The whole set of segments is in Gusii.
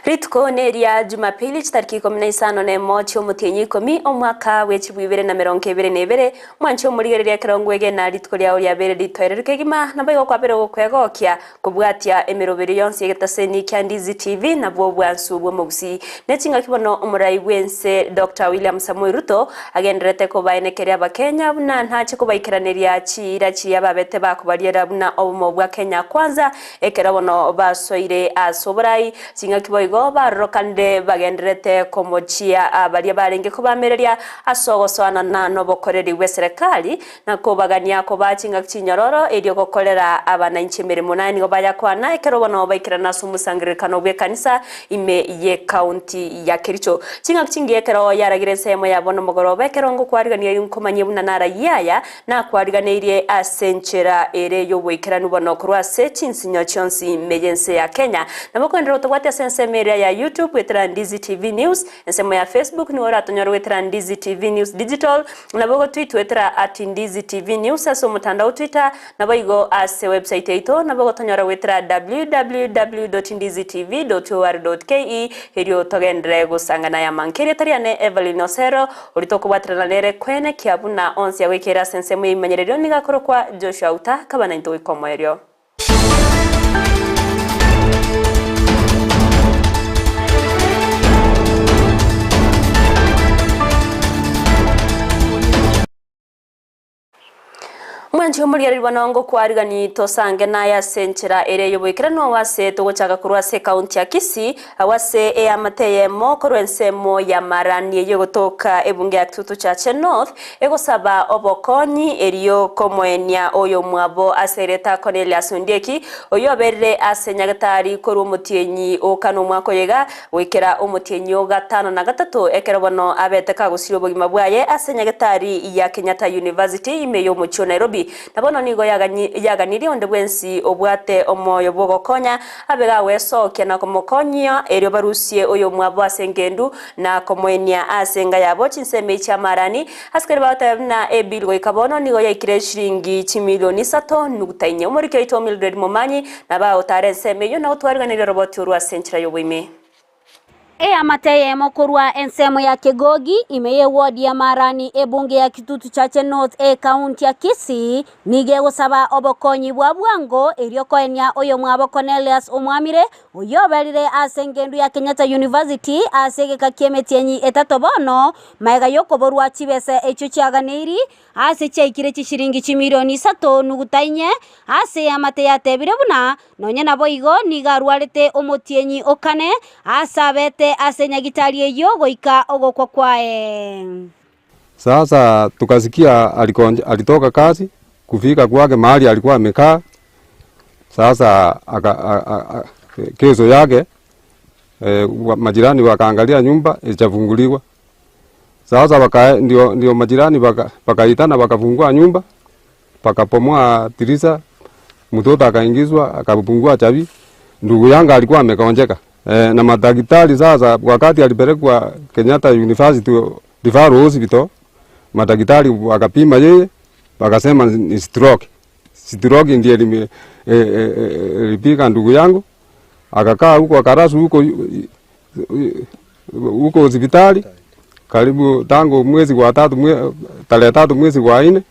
Rituko neria Jumapili chitariki ikomi na isano nemo chi'omotienyi ikomi, omwaka bwe chilifu ibere na merongo ebere na ebere, mwanche omorigereria ekero ngwegena rituko riao riabeire ritoereru kegima, naboigo kwabeire gokwegokia kobwatia emeroberio yonsi y'egetaseni kia Ndizi TV nabwo obwansu bw'omogusii. Ne chingaki bono omorai bw'ense Doctor William Samoei Ruto agendererete kobaenekeria abakenya buna nache kobaikeraneria chiira chiria babete bakobariera buna obomo bwa Kenya Kwanza Ekero bono basoire ase oborai, chingaki boigo barorokanire bagendererete komochia baria barenge kobaamereria ase ogosoanana nobokoreri bw'eserekari, na kobagania kobaa chingaki chinyororo erio gokorera abanainchi emeremo. Naye nigo bayakwana ekero bono baikerana ase omosangererekano bw'ekanisa ime y'ekaunti ya Kericho. Chingaki chingiya ekero yaragire ensemo ya bono mogoroba, ekero ngokwarigania nkomanyie buna narayie aya, Nakwariganeirie ase enchera ere y'oboikeranu bono korwa ase chinsinyo chionsi ime y'ense ya Kenya. Nabo koenderera gotobwatia ase ensemo eria ya YouTube goetera Ndizi TV News, ensemo ya Facebook nigo oratonyore goetera Ndizi TV News Digital, nabo ogotweet goetera at Ndizi TV News ase omotandao Twitter, naboigo ase website yaito nabo ogotonyora goetera www.ndizitv.or.ke erio togenderere gosangana ayamanke. Erieta riane Evelyn Osero. Oria tokobwaterana nere koenekia buna onsi agoikeire ase ensemo y'ebimanyererio nigo akorokwa Joshua Uta, kaba naintwe goika omoerio. Mwanche omorigereria bono ngokwarigani tosange naye ase enchera ere y'oboikeranu agwo ase togochaka korwa ase ekaunti ya Kisii, agwo ase eamate eyemo korwa ensemo ya Marani eyio egotoka ebunge ya Kitutu Chache North, egosaba obokonyi erio komoenia oyomwabo ase erieta Cornelius Ondieki, oyio oberire ase nyagetari korwa omotienyi o kane omwaka oyo iga Goikera omotienyi o gatano na gatato, ekero bono abete kagosiria obogima bwaye ase nyagetari ya Kenyatta University ime y'omochie o Nairobi, na bono nigo yaganirie onde bwensi obwate omoyo bw'ogokonya abe gagwesokia na komokonyia erio barusie oyomwabo ase engendu na komoenia ase enga yabo chinsemo echi chi'amarani. Asikari bagoteba buna ebill goika bono nigo yaikire chiringi chimilioni isato nuguta inye. Omoriki oito Mildred Momanyi Nabagotara ensemo eyio na gotwariganeria oroboti orwo ase enchera y'oboime. Eamate eyemo korwa ensemo ya Kegogi, ime y'ewodi ya Marani, ebunge ya Kitutu Chache North ekaunti ya Kisii, nigo egosaba obokonyi bwa bwango erio koenia oyomwabo Cornelius Omwamire, oyio oberire ase engendu ya Kenyatta University ase egeka ki'emetienyi etato bono, magega y'okoborwa chibesa echio chiaganeiri Ase chiaikire chishilingi chimilioni isato nuguta inye, ase eamate yatebire buna nonya naboigo nigo arwarete omotienyi o kane, aase abete ase enyagitari eyio goika ogokwa kwaye. Sasa tukasikia alikonje, alitoka kazi kufika kwake mahali alikuwa amekaa. Sasa aka, a, a, a, kesho yake eh, majirani wakaangalia nyumba ichafunguliwa. Sasa waka, ndio, ndio majirani wakaitana wakafungua nyumba wakabomoa dirisha, mtoto akaingizwa akafungua chavi. Ndugu yangu alikuwa amegonjeka e, na madaktari sasa, wakati alipelekwa Kenyatta University Referral Hospital, madaktari wakapima yeye wakasema ni stroke. Stroke ndiye ilipiga e, e, e, ndugu yangu akakaa huko akarasu huko huko hospitali karibu tangu mwezi wa tatu mwe, tarehe tatu mwezi wa nne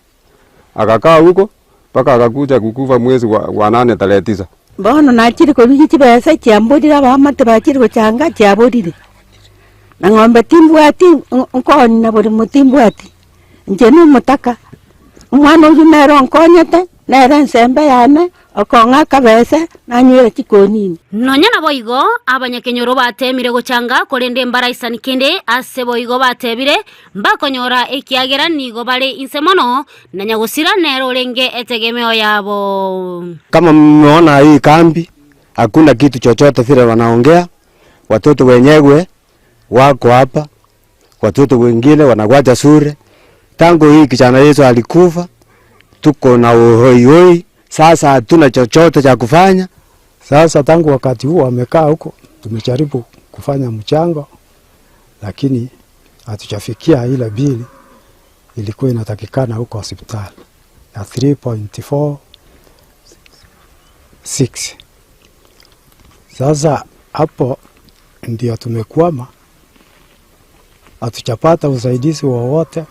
akakaa huko mpaka akakuja kukufa mwezi wa, wa nane tarehe tisa. Bono nachire korigia chibesa chiamborire abaamate bachire gochanga chiaborire, na ng'ombe timbwati nkooni na borimo timbwati, inche na omotaka, omwana oyio nere onkonyete, nere ensembe yane, okong'a akabese, nanywera chikonini. Nonya naboigo, abanyakenyoro bateemire gochanga, korende mbaraisani kende, ase boigo batebire, Mbakonyora, ekiagera nigo bare inse mono, na nyagosira nere orenge etegemeo yabo. Kama mmeona hii kambi hakuna kitu chochote vile wanaongea, watoto wenyewe wako hapa, watoto wengine wanawacha shule. Tangu hii kijana yetu alikufa, tuko na uhoihoi, sasa hatuna chochote cha kufanya. Sasa tangu wakati huo amekaa huko, tumejaribu kufanya mchango, lakini hatujafikia ile bili ilikuwa inatakikana huko hospitali ya 3.46. Sasa hapo Ndio tumekwama, hatujapata usaidizi wowote.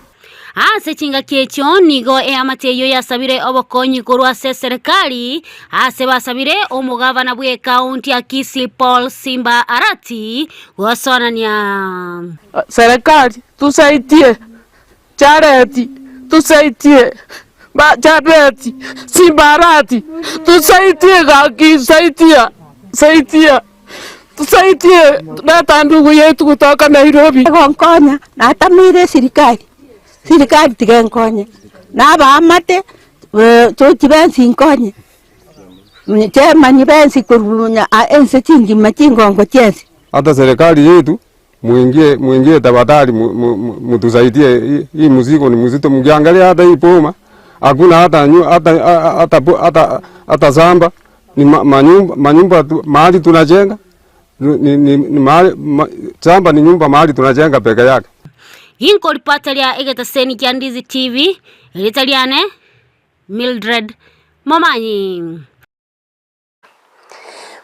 Ase chingaki echio nigo eamate eyio yasabire obokonyi korwa ase eserekari, ase basabire omogavana bw'ekaunti ya Kisii Paul Simba Arati gosoanania. Serikali tusaidie, Chareti tusaidie, Jabeti, Simba Arati tusaidie gaki saidia saidia tusaidie leta ndugu yetu kutoka Nairobi. Egonkonya natameire esirikari, sirikari tiga enkonye, na abaamate tochi bensi nkonye, chemanyi bensi korwa nonya ense chingima chingongo chiensi. Hata serikali yetu muingie, muingie tafadhali, mutusaidie. Hii mzigo ni mzito, mkiangalia hata hii boma hakuna hata hata hata hata hata shamba ni manyumba, manyumba tu, mahali tunajenga ni mahali shamba ni nyumba mahali tunajenga peke yake. Ginkoripota ria egetaseni kia Ndizi TV, erita riane Mildred Momanyi.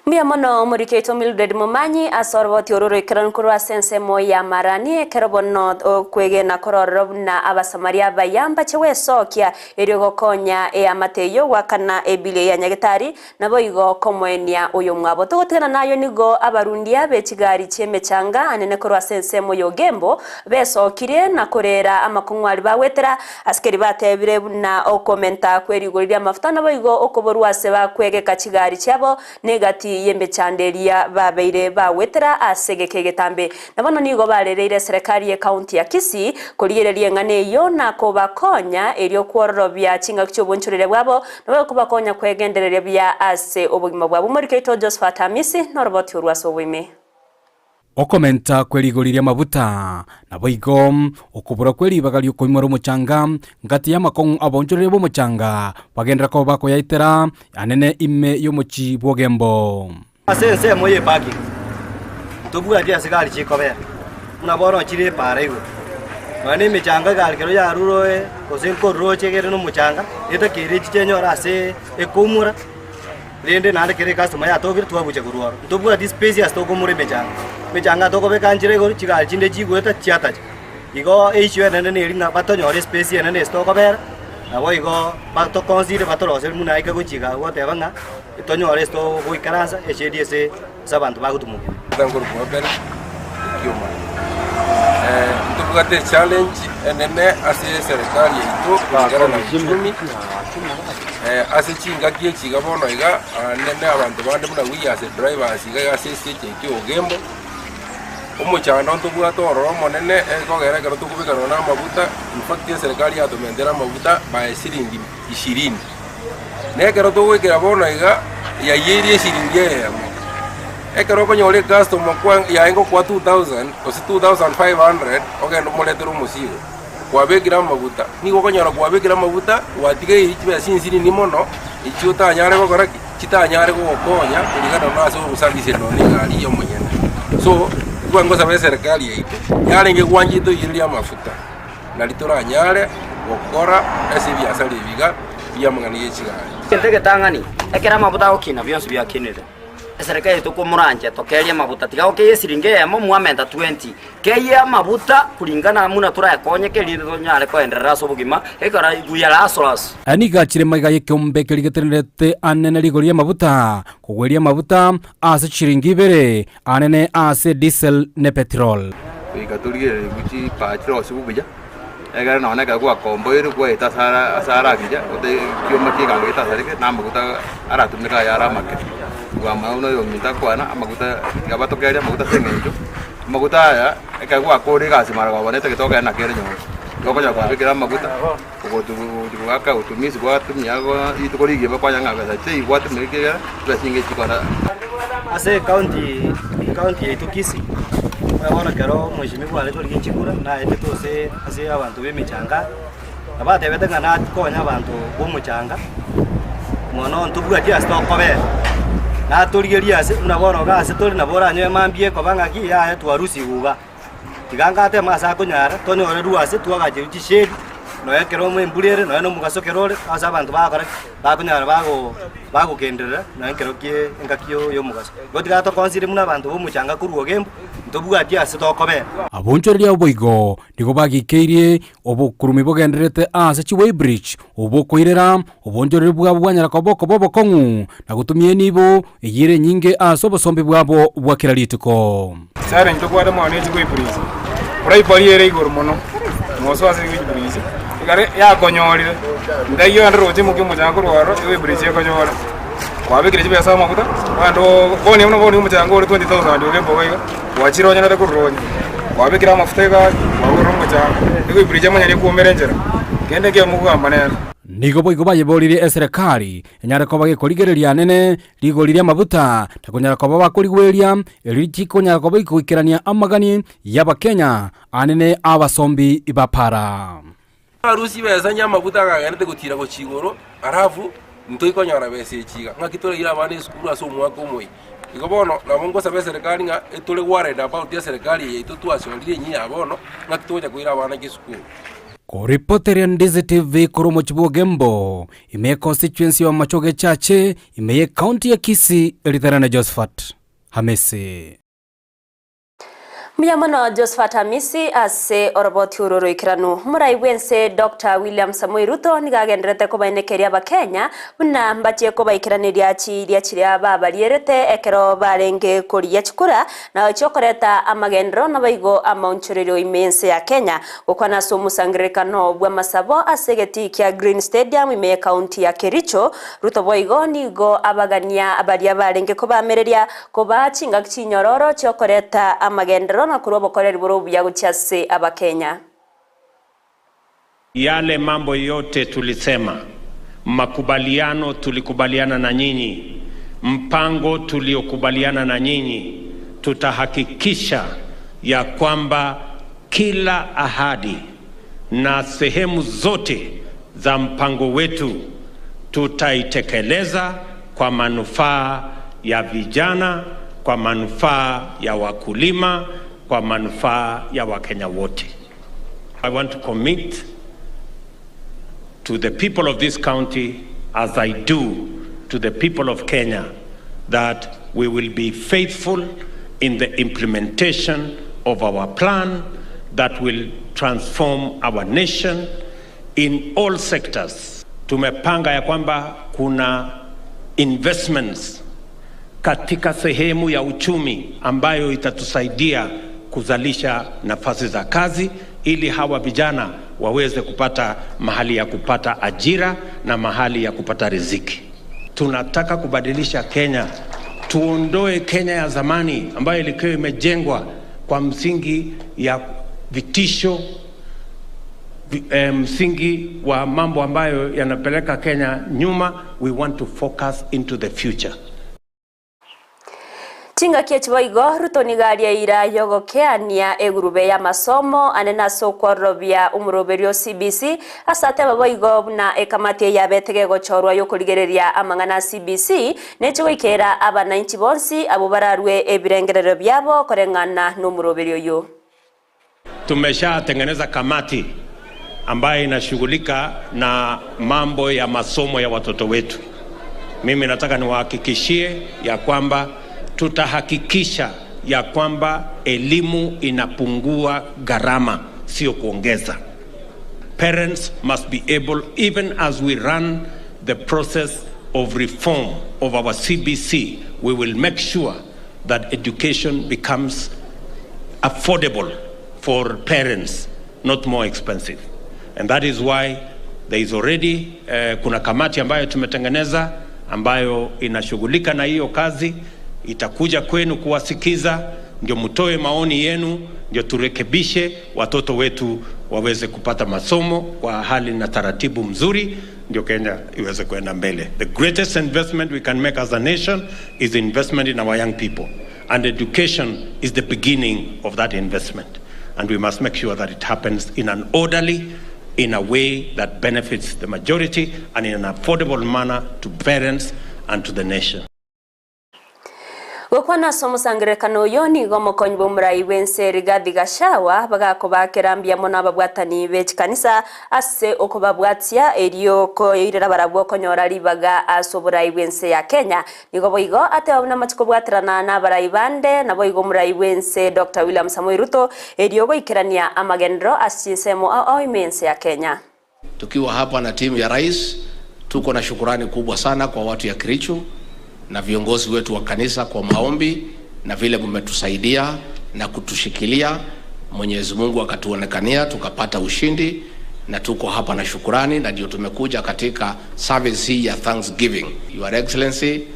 Mbuya mono omorikeito Mildred Momanyi ase oroboti oro roikeranu korwa ase ensemo ya Marani ekero bono okwegena kororero buna Abasamaria abaya mbache gwesokia erio gokonya eamate eyio goakana ebili ya nyagetari naboigo komoenia oyo mwabo. Togotigana nayo nigo abarundia be chigari chi'emechanga anene korwa ase ensemo ya Ogembo besokirie na korera amakong'u aria bagwetera asikeri batebire buna okomenta kwerigori ria amafuta naboigo okoborwa ase bakwegeka chigari chiabo negati y'emechando eria babeire bagwetera ase egeke egetambe. Na bono nigo barereire serikali ye county ya Kisii korigereria eng'ana eyio na kobakonya erio kwororobia chingaki chi'obonchorere bwabo nabo kobakonya kwegendereria buya ase obogima bwabo. Omorikeito Josephat Hamisi noroboti orwo ase oboime. Okomenta kw'erigori ri'amabuta, naboigo okobora kwe ribaga ri'okoimora omochanga ngati y'amakong'u aboonchoreria b'omochanga bagenderera koba bakoyaitera anene ime y'omochie bw'ogembo. Ase ensemo y'eparking, ntobwati ase gari chikobera, buna bono chire epaara igoro. Nonya na emechanga egari ekero yarure gose nkororoche egere na omochanga, etakeire echiche enyore ase ekoumora, rende naende kera ecustomer yatokire twabucha korwa ororo. Ntobwati space ase tokoumora emechanga, emechanga tokobeka nchera igoro chigari chinde chigoeta chiatacha. Igo eissue enene neri ng'a batonyore espace enene ase tokobera, naboigo batoconsider batoroserie buna aike gochia iga goteba ng'a tonyore ase togoikaransa eshedi ase ase abanto bagotumokia. Nkorokwa Abel Kioma. Ntobwate echallenge enene ase eserikari yaito kulingana na uchumi, ase chingaki echi iga bono iga, nene abanto bande buna we as drivers iga iga ase estage yaito ya Ogembo, omochando ntobwate ororo omonene ekogera ekero tokobeka nonya na amaguta, in fact eserikari yatomentera amaguta by siringi ishirini. Na ekero togoikera bono iga, yaiyeire eshiringi eyemo. Ekero okonyora ecustomer kwa yaye ngokoa 2000 gose 2500 ogende omoretere omosigo, kwabekire amaguta, nigo okonyora kwabekire amaguta gwatigaire chibesa chinsinini mono, echio otanyare gokora ki? Chitanyare gogokonya korigana na ase ogosavisie nonya na egari ya omonyene. So, nigo ngosaba eserekari yaito, yarenge gwancha etoiyererie amafuta. nari toranyare gokora ase ebiasara ebi iga bi'amang'ana ye chigari. Egento egetang'ani, ekero amabuta agokina bionsi biakinire, eserekari yaito komoranche tokerie amabuta, tiga gokeyia esiringi eyemo mwamenta 20, keyia amabuta kuringana buna torakonyeke erinde tonyare koenderera ase obogima, ekero we are hustlers. Aya nigo achire magega y'ekeombe keria getenerete anene rigori ri'amabuta, kogweria amabuta ase chiringi ibere Anene ase diesel ne petrol. Goika torigererie chipaa chirosigwe buya, egere nonye ekero gwakomboirwe gwaeta ase ara ase aragiya gose ekioma ki'egango getasareke na amaguta aratumeke aye are amake. Bwamanya buna oyominto akwana amaguta tiga batokerie amaguta ase eng'encho, amaguta aya ekero gwakorire egasi mara goba netagete ogende nako ere nyomba. Nigo okonyora kwabekire amaguta ogotu gochi goaka utumizi gwatumia igo rituko rigima kwanyora ng'a besa chiaye gwatumia ekiagera chibesa chinge chikora. Ase ecounty ecounty yaito Kisii, bono bono ekero omweshimiwa are korigia chikura naetete ase ase abanto ba emechanga, nabo atebete ng'a nakonye abanto ba omochanga, mono ntobwati ase tokobera, natorigerie ase buna bono iga ase tore nabo oranyore mambia ekoba ng'aki yaya twarusigwe igaa. Tiga ngateme ase akonyara, tonyore rwo ase twagacherwe chishedi. Nonya ekero embura ere, nonya na omogaso ekero ore, ase abanto bagokora ki? Bakonyara bago bagogenderera nonya ekero kie engaki ya omogaso. Igo tiga tokonsire buna abanto ba omochanga korwa ogembo, ntobwati ase tokobera. Abonchoreria abo boigo nigo bagikeirie obokurumi bogendererete ase chiweighbridge, obokoirera obonchoreria bwabo bwanyara koba okoba obokong'u na gotumia enibo eyio ere enyinge ase obosombi bwabo bwa kera rituko. Challenge tobwate mono ne chiweighbridge, bribery ere igoro mono, moso ase weighbridge, ekero yakonyorire, ndaiyo ande roche imokia omochanga korwa ororo eweighbridge ekonyore, kwabekire chibesa amaguta, ogende oo bono buna bono omochanga ore 20,000 oria emboga iga, gwachire onyarete korwa onye, kwabekire amafuta egari, kwagorire omochanga, eweighbridge emanyane ekwomera enchera, kende nkemo mogogamba nere. Nigo boigo bayeboririe eserekari enyare koba gekorigereria anene rigori ri'amabuta, na konyara koba bakorigweria, erio tikonyara koba igoikerania amagani y'Abakenya anene abasombi ba para. Arusie chibesa onye amaguta agagenderete gotiira gochia igoro, alafu ntoikonyora besa echi iga, ng'aki toraire abana esukuru ase omwaka omoyia. Igo bono nabo ngosaba eserekari ng'a etore worried about eserekari eye yaito twachorire enyia ya bono, ng'aki togocha koira abana chisukuru. Koripoteria Ndizi TV korwa omochie bw'Ogembo, ime ye constituency ya Machoge Chache, ime ye county ya Kisii, Eritherane Josephat Hamisi. Mbuya mono Josephat Hamisi ase oroboti oro roikeranu. Morai bw'ense Doctor William Samoei Ruto nigo agenderete kobainekeria abakenya buna mbachie kobaikeraneria chiria chiria babarierete ekero barenge korigia chikura na gochia okoreta amagenderero naboigo amaonchorerio ime y'ense ya Kenya. Gokwana ase omosangererekano bw'amasabo ase egetii kia Green Stadium ime y'Ekaunti ya Kericho, Ruto boigo nigo abagania baria barenge kobaamereria kobaa chingaki chinyororo chi'okoreta amagenderero na korua obokoreri bore obuya gochia ase Abakenya. Yale mambo yote tulisema, makubaliano tulikubaliana na nyinyi, mpango tuliokubaliana na nyinyi, tutahakikisha ya kwamba kila ahadi na sehemu zote za mpango wetu tutaitekeleza kwa manufaa ya vijana, kwa manufaa ya wakulima, kwa manufaa ya Wakenya wote. I want to commit to the people of this county as I do to the people of Kenya that we will be faithful in the implementation of our plan that will transform our nation in all sectors. Tumepanga ya kwamba kuna investments katika sehemu ya uchumi ambayo itatusaidia kuzalisha nafasi za kazi ili hawa vijana waweze kupata mahali ya kupata ajira na mahali ya kupata riziki. Tunataka kubadilisha Kenya, tuondoe Kenya ya zamani ambayo ilikuwa imejengwa kwa msingi ya vitisho, msingi wa mambo ambayo yanapeleka Kenya nyuma. We want to focus into the future. Chingaki echi boigo, Ruto nigo aria eira y'ogokeania egurube y'amasomo anene ase okwororobia omoroberio o CBC, ase ateba boigo buna ekamati eye yabete gegochorwa y'okorigereria amang'ana a CBC neche goikera abanainchi bonsi abwo bararue ebirengererio biabo koreng'ana nomoroberio oyio. Tumeshatengeneza kamati ambayo inashughulika na mambo ya masomo ya watoto wetu. Mimi nataka niwahakikishie ya kwamba tutahakikisha ya kwamba elimu inapungua gharama, sio kuongeza. Parents must be able, even as we run the process of reform of our CBC, we will make sure that education becomes affordable for parents, not more expensive. And that is why there is already kuna kamati ambayo tumetengeneza ambayo inashughulika na hiyo kazi, itakuja kwenu kuwasikiza, ndio mtoe maoni yenu, ndio turekebishe watoto wetu waweze kupata masomo kwa hali na taratibu mzuri, ndio Kenya iweze kuenda mbele. The greatest investment we can make as a nation is investment in our young people. And education is the beginning of that investment. And we must make sure that it happens in an orderly, in a way that benefits the majority, and in an affordable manner to parents and to the nation. Gokwana ase omosangererekano oyo nigo omokonyi bw'omorai bw'ense Rigathi Gachagua bagakobakera mbuya mono ababwatani be chikanisa ase okobabwatia erio koirera barabwo okonyora ribaga ase oborai bw'ense ya Kenya. Nigo boigo ateba buna amache kobwaterana nabarai bande naboigo omorai bw'ense Doctor William Samoei Ruto erio goikerania amagenderero ase chinsemo ao ao ime y'ense ya Kenya. Tukiwa hapa na timu ya rais, tuko na shukurani kubwa sana kwa watu ya Kericho na viongozi wetu wa kanisa kwa maombi na vile mmetusaidia na kutushikilia. Mwenyezi Mungu akatuonekania tukapata ushindi, na tuko hapa na shukurani, na ndio tumekuja katika service hii ya Thanksgiving. Your Excellency,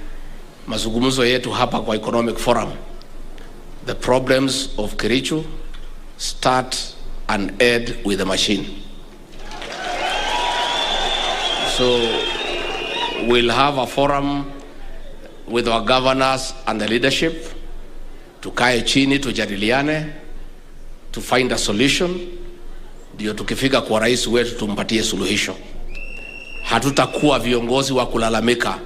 mazungumzo yetu hapa kwa Economic Forum, the problems of Kericho start and end with the machine. So we'll have a forum with our governors and the leadership. Tukae chini tujadiliane, to find a solution, ndio tukifika kwa rais wetu tumpatie suluhisho. Hatutakuwa viongozi wa kulalamika,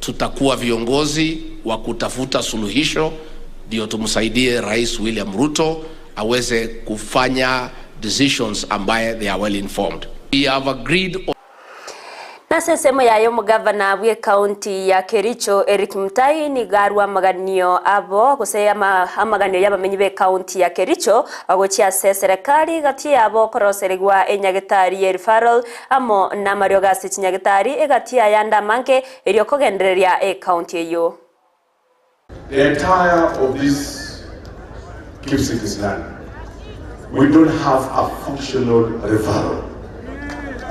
tutakuwa viongozi wa kutafuta suluhisho, ndio tumsaidie Rais William Ruto aweze kufanya decisions ambaye they are well informed. We have agreed Nase ensemo yaye omogavana bwe county ya Kericho Eric Mutai nigo arwa amaganio abo gose amaganio y'abamenyi be county ya Kericho gochia ase eserekari gati yabo koroserigwa enyagetari ya referral amo namariogo ase chinyagitari egati yayande amange erio kogendereria ecounty eyo. The entire of this Kipsigis land, we don't have a functional referral.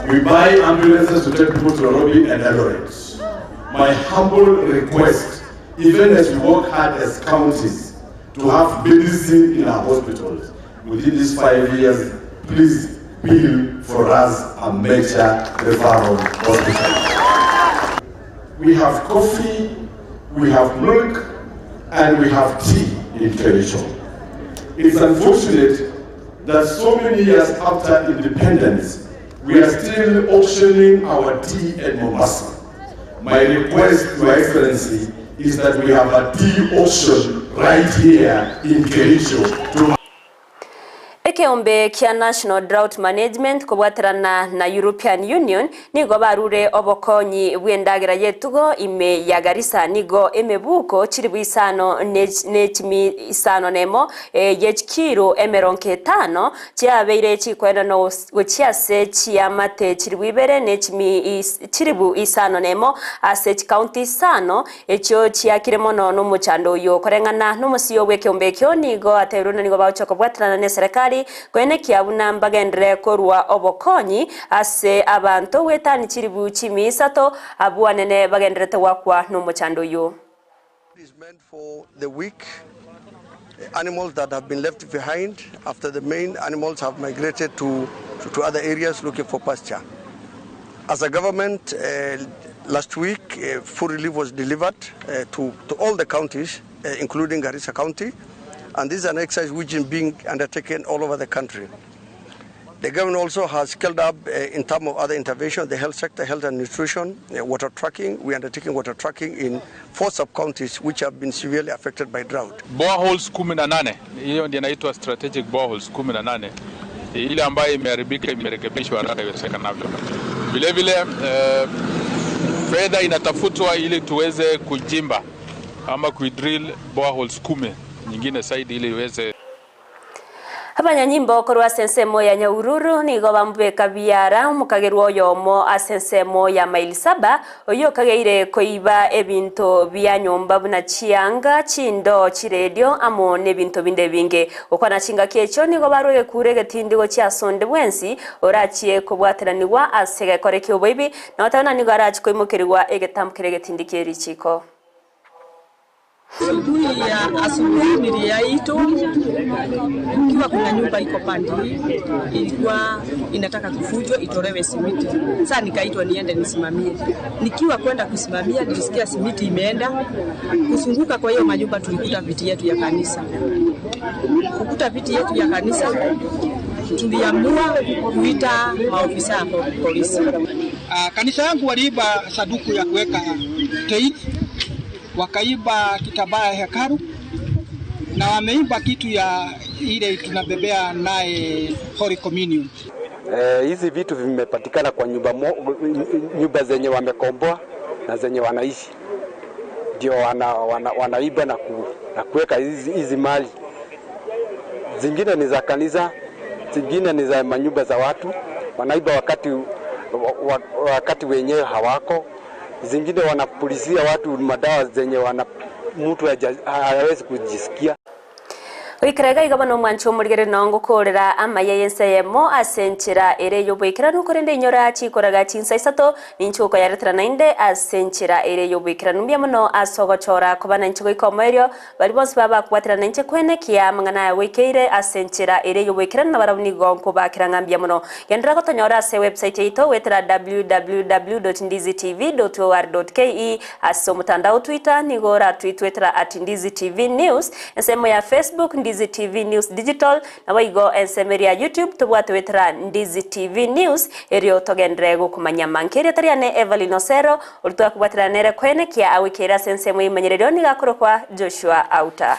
We buy ambulances to take people to Nairobi and Eldoret. My humble request, even as we work hard as counties to have medicine in our hospitals, within these 5 years, please build for us a major referral hospital. We have coffee, we have milk, and we have tea in Kericho. It's unfortunate that so many years after independence, we are still auctioning our tea at Mombasa. My request, Your Excellency, is that we have a tea auction right here in Kericho to Ekeombe kia National Drought Management kobwaterana na European Union nigo barure obokonyi bw'endagera y'etugo ime ya Garissa nigo emebuko chiribu isano nechimi isano nemo yechikiro emerongo etano chiabeire chikwenda no gochia ase chiamate chiribu ibere nechimi chiribu isano nemo ase chikaunti isano echio chiakire mono n'omochando oyo koreng'ana n'omosio bw'ekeombe ekio nigo ateirwe nigo bagocha kobwaterana na eserekari kwene kiabuna mbagendere korwa obokonyi ase abantu wetani chiribu chimisato abwanene bagenderete wakwa n'omochando oyo. Is meant for the weak animals that have been left behind after the main animals have migrated to other areas looking for pasture. As a government, last week, food relief was delivered to all the counties, including Garissa County. And this is an exercise which is being undertaken all over the country. The government also has scaled up in terms of other interventions, the health sector, health and nutrition, water tracking. We are undertaking water tracking in 4 sub-counties which have been severely affected by drought. Boreholes 18, hiyo ndio inaitwa strategic boreholes 18, ile ambayo imeharibika imerekebishwa haraka iwezekanavyo. Vile vile fedha inatafutwa ili tuweze kujimba ama kuidrill boreholes 10 nyingine zaidi ili iweze. Abanyanyimbo korwa ase ya Nyahururu nigo bamubeka biara omokagerwa oyomo ase ensemo ya maili saba oyo kageire koiba ebinto bia nyomba buna chianga chindo chiredio amo n'ebinto binde binge okwana chingaki ekyo nigo barwege kure egetindigo chiasonde bwensi orachie kobwateranigwa ase gekore kioboibi na otabona nigo arachi koimokerigwa egetambukere egetindi kierichiko. Asubuhi ya asubuhi niliyaitwa ikiwa kuna nyumba iko pande hii ilikuwa inataka kufujwa itolewe simiti. Sasa nikaitwa niende nisimamie. Nikiwa kwenda kusimamia nilisikia simiti imeenda kuzunguka. Kwa hiyo manyumba tulikuta viti yetu ya kanisa. Kukuta viti yetu ya kanisa tuliamua kuita maofisa wa polisi. Kanisa yangu waliiba sanduku ya kuweka tithe. Wakaiba kitambaa ya hekalu na wameiba kitu ya ile tunabebea naye Holy Communion. Hizi vitu vimepatikana kwa nyumba, nyumba zenye wamekomboa na zenye wanaishi ndio wana, wana, wanaiba na, na kuweka hizi mali. Zingine ni za kanisa, zingine ni za manyumba za watu wanaiba wakati, wakati wenyewe hawako. Zingine wanapulizia watu madawa zenye wana, mtu hawezi kujisikia. Goikerega iga bono omwancho omorigere nongo korera amaya y'ensemo ase enchera ere y'oboikeranu korende inyora chikoraga chinsa isato ninche okoyaretera naende ase enchera ere y'oboikeranu mbuya mono ase ogochora koba nainche goika omoerio bari bonsi baba bakobwatera nainche kwenekia amang'ana aya goikeire ase enchera ere y'oboikeranu na barabwo nigo nkobakera ng'a mbuya mono. Genderera gotonyora ase ewebsite yaito goetera www.ndizitv.or.ke ase omotandao Twitter nigo oratwitwetera at Ndizi TV News ensemo ya Facebook Ndizi TV News Digital naboigo ensemo eria ya YouTube tobwate goetera Ndizi TV News erio togenderere gokomanya amange. Erieta riane Evelyn Osero oria twakobwaterana nere koenekia agoikeire ase ensemo y'emanyererio nigo akorokwa Joshua Auta.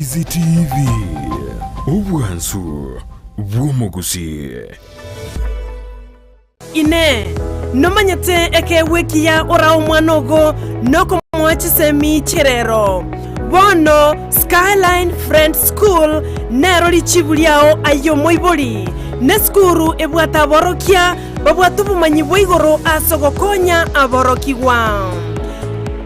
Easy TV, obwansu bw'omogusii. Inee! Nomanyete ekeegwa ekiya orae omwana ogo nokomoa chisemi chi'ereero? Bono Skyline Friends School nero richibu riao aye omoibori. Nesukuru ebwate aborokia babwate obomanyi bwa igoro ase ogokonya aborokigwa.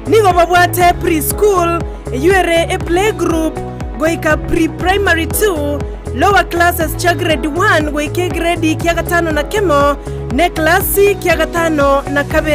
Nigo babwate pre-school, eyio ere eplaygroup, goika pre-primary 2, lower classes chia grade 1 goika egredi kia gatano na kemo, na eklasi kia gatano na kabere.